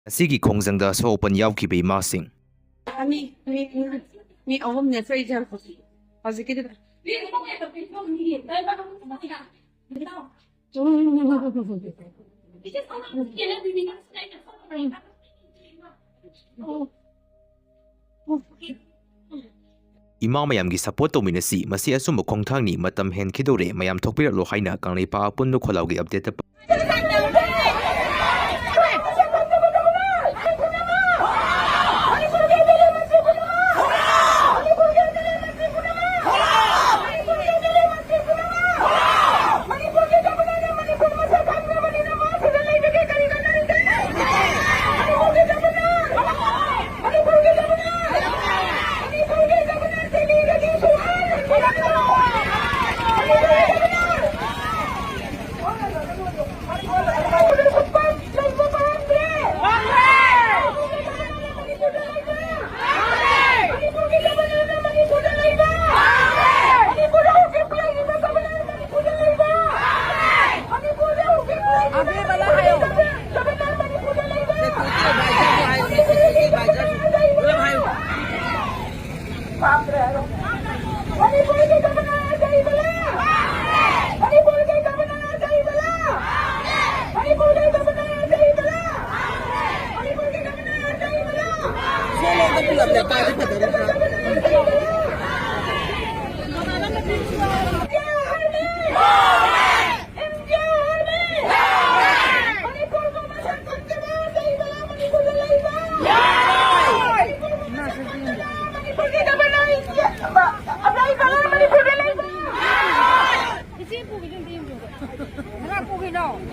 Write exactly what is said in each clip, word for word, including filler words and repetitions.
ꯑꯁꯤꯒꯤ ꯈꯣꯡꯖꯪꯗ ꯑꯁꯣꯛ ꯑꯄꯟ ꯌꯥꯎꯈꯤꯕ ꯏꯃꯥꯁꯤꯡ꯫ ꯑꯅꯤ, ꯃꯤ, ꯃꯤ, ꯃꯤ ꯑꯍꯨꯝꯅꯦ ꯁꯣꯛꯏꯁꯦ ꯍꯧꯖꯤꯛꯀꯤꯗꯨꯗ꯫ ꯏꯃꯥ ꯃꯌꯥꯝꯒꯤ ꯁꯄꯣꯔꯠ ꯇꯧꯃꯤꯟꯅꯁꯤ꯫ ꯃꯁꯤ ꯑꯆꯨꯝꯕ ꯈꯣꯡꯊꯥꯡꯅꯤ꯫ ꯃꯇꯝ ꯍꯦꯟꯈꯤꯗꯧꯔꯦ꯫ ꯃꯌꯥꯝ ꯊꯣꯛꯄꯤꯔꯛꯂꯣ ꯍꯥꯏꯅ ꯀꯪꯂꯩꯄꯥꯛ ꯑꯄꯨꯟꯕ ꯈꯣꯜꯂꯥꯎꯒꯤ ꯑꯞꯗꯦꯠꯇ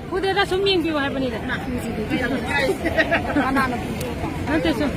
ꯈꯨꯗꯦꯗ ꯁꯨꯝ ꯌꯦꯡꯕꯤꯌꯨ ꯍꯥꯏꯕꯅꯤꯗ꯫ ꯅꯠꯇꯦ ꯁꯨꯝ꯫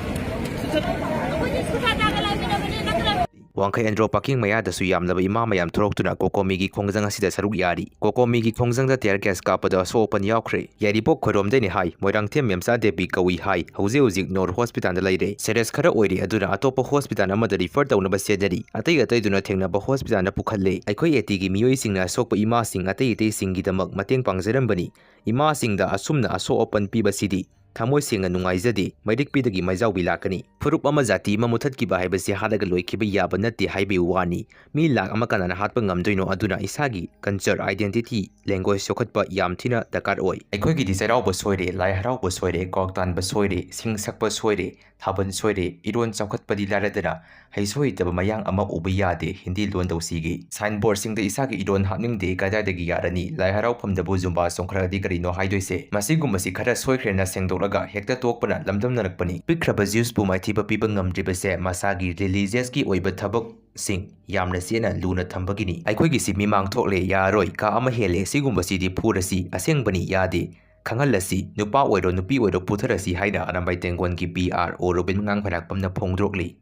ꯋꯥꯡꯈꯩ ꯑꯦꯟꯗ꯭ꯔꯣ ꯄꯥꯔꯀꯤꯡ ꯃꯌꯥꯗꯁꯨ ꯌꯥꯝꯂꯕ ꯏꯃꯥ ꯃꯌꯥꯝ ꯊꯣꯔꯛꯇꯨꯅ ꯀꯣꯀꯣꯃꯤꯒꯤ ꯈꯣꯡꯖꯪ ꯑꯁꯤꯗ ꯁꯔꯨꯛ ꯌꯥꯔꯤ꯫ ꯀꯣꯀꯣꯃꯤꯒꯤ ꯈꯣꯡꯖꯪꯗ ꯇꯤꯌꯔ ꯒ꯭ꯌꯥꯁ ꯀꯥꯞꯄꯗ ꯑꯁꯣꯛ ꯑꯄꯟ ꯌꯥꯎꯈ꯭ꯔꯦ꯫ ꯌꯥꯏꯔꯤꯄꯣꯛ ꯈꯣꯏꯔꯣꯝꯗꯩꯅꯤ ꯍꯥꯏ꯫ ꯃꯣꯏꯔꯥꯡꯊꯦꯝ ꯃꯦꯝꯆꯥ ꯗꯦꯕꯤ ꯀꯧꯏ ꯍꯥꯏ꯫ ꯍꯧꯖꯤꯛ ꯍꯧꯖꯤꯛ ꯅꯣꯔ ꯍꯣꯁꯄꯤꯇꯥꯜꯗ ꯂꯩꯔꯦ꯫ ꯁꯦꯔꯤꯌꯁ ꯈꯔ ꯑꯣꯏꯔꯤ, ꯑꯗꯨꯅ ꯑꯇꯣꯞꯄ ꯍꯣꯁꯄꯤꯇꯥꯜ ꯑꯃꯗ ꯔꯤꯐꯔ ꯇꯧꯅꯕ ꯆꯦꯟꯅꯔꯤ꯫ ꯑꯇꯩ ꯑꯇꯩꯗꯨꯅ ꯊꯦꯡꯅꯕ ꯍꯣꯁꯄꯤꯇꯥꯜꯗ ꯄꯨꯈꯠꯂꯦ꯫ ꯑꯩꯈꯣꯏ ꯑꯦ ꯇꯤꯒꯤ ꯃꯤꯑꯣꯏꯁꯤꯡꯅ ꯑꯁꯣꯛꯄ ꯏꯃꯥꯁꯤꯡ ꯑꯇꯩ ꯑꯇꯩꯁꯤꯡꯒꯤꯗꯃꯛ ꯃꯇꯦꯡ ꯄꯥꯡꯖꯔꯝꯕꯅꯤ꯫ ꯏꯃꯥꯁꯤꯡꯗ ꯑꯁꯨꯝꯅ ꯑꯁꯣꯛ ꯑꯄꯟ ꯄꯤꯕꯁꯤꯗꯤ ꯊꯃꯣꯏ ꯁꯦꯡꯅ ꯅꯨꯡꯉꯥꯏꯖꯗꯦ, ꯃꯩꯔꯤꯛꯄꯤꯗꯒꯤ ꯃꯩꯖꯥꯎꯕꯤ ꯂꯥꯛꯀꯅꯤ꯫ ꯐꯨꯔꯨꯞ ꯑꯃ ꯖꯥꯇꯤ ꯑꯃ ꯃꯨꯊꯠꯈꯤꯕ ꯍꯥꯏꯕꯁꯤ ꯍꯥꯠꯂꯒ ꯂꯣꯏꯈꯤꯕ ꯌꯥꯕ ꯅꯠꯇꯦ ꯍꯥꯏꯕꯒꯤ ꯋꯥꯅꯤ꯫ ꯃꯤ ꯂꯥꯛ ꯑꯃ ꯀꯅꯥꯅ ꯍꯥꯠꯄ ꯉꯝꯗꯣꯏꯅꯣ? ꯑꯗꯨꯅ ꯏꯁꯥꯒꯤ culture, identity, language ꯌꯣꯛꯈꯠꯄ ꯌꯥꯝ ꯊꯤꯅ ꯗꯔꯀꯥꯔ ꯑꯣꯏ꯫ ꯑꯩꯈꯣꯏꯒꯤꯗꯤ ꯆꯩꯔꯥꯎꯕ ꯁꯣꯏꯔꯦ, ꯂꯥꯏ ꯍꯔꯥꯎꯕ ꯁꯣꯏꯔꯦ, ꯀ꯭ꯋꯥꯛ ꯇꯥꯟꯕ ꯁꯣꯏꯔꯦ, ꯁꯤꯡ ꯁꯛꯄ ꯁꯣꯏꯔꯦ, ꯊꯥꯕꯜ ꯁꯣꯏꯔꯦ, ꯏꯔꯣꯟ ꯆꯥꯎꯈꯠꯄꯗꯤ ꯂꯥꯏꯔꯗꯅ ꯍꯩꯁꯨ ꯍꯩꯇꯕ ꯃꯌꯥꯡ ꯑꯃ ꯎꯕ ꯌꯥꯗꯦ꯫ ꯍꯤꯟꯗꯤ ꯂꯣꯟ ꯇꯧꯁꯤꯒꯦ꯫ ꯁꯥꯏꯟꯕꯣꯔꯗꯁꯤꯡꯗ ꯏꯁꯥꯒꯤ ꯏꯔꯣꯟ ꯍꯥꯞꯅꯤꯡꯗꯦ, ꯀꯗꯥꯏꯗꯒꯤ ꯌꯥꯔꯅꯤ? ꯂꯥꯏ ꯍꯔꯥꯎꯐꯝꯗꯕꯨ ꯖꯨꯝꯕꯥ ꯆꯣꯡꯈꯠꯂꯗꯤ ꯀꯔꯤꯅꯣ ꯍꯥꯏꯗꯣꯏꯁꯦ? ꯃꯁꯤꯒꯨꯝꯕꯁꯤ ꯈꯔ ꯁꯣꯏꯈ꯭ꯔꯦꯅ ꯁꯦꯡꯗꯣꯛꯂꯒ ꯍꯦꯛꯇ ꯇꯣꯛꯄꯅ ꯂꯝꯗꯝꯅꯔꯛꯄꯅꯤ꯫ ꯄꯤꯛꯈ꯭ꯔꯕ ꯖ꯭ꯌꯨꯁꯄꯨ ꯃꯥꯏꯊꯤꯕ ꯄꯤꯕ ꯉꯝꯗ꯭ꯔꯤꯕꯁꯦ ꯃꯁꯥꯒꯤ ꯔꯤꯂꯤꯖꯤꯌꯁꯀꯤ ꯑꯣꯏꯕ ꯊꯕꯛꯁꯤꯡ ꯌꯥꯝꯅ ꯆꯦꯠꯅ ꯂꯨꯅ ꯊꯝꯕꯒꯤꯅꯤ꯫ ꯑꯩꯈꯣꯏꯒꯤꯁꯤ ꯃꯤꯃꯥꯡ ꯊꯣꯛꯂꯦ, ꯌꯥꯔꯣꯏ, ꯀꯥ ꯑꯃ ꯍꯦꯜꯂꯦ, ꯁꯤꯒꯨꯝꯕꯁꯤꯗꯤ ꯐꯨꯔꯁꯤ, ꯑꯁꯦꯡꯕꯅꯤ, ꯌꯥꯗꯦ, ꯈꯪꯍꯜꯂꯁꯤ, ꯅꯨꯄꯥ ꯑꯣꯏꯔꯣ ꯅꯨꯄꯤ ꯑꯣꯏꯔꯣ ꯐꯨꯊꯔꯁꯤ ꯍꯥꯏꯅ ꯑꯔꯥꯝꯕꯥꯏ ꯇꯦꯡꯒꯣꯟꯒꯤ ꯄꯤ ꯑꯥꯔ ꯑꯣ ꯔꯣꯕꯤꯟ ꯉꯥꯡꯐꯥꯏꯔꯥꯛꯄꯝꯅ ꯐꯣꯡꯗꯣꯔꯛꯂꯤ꯫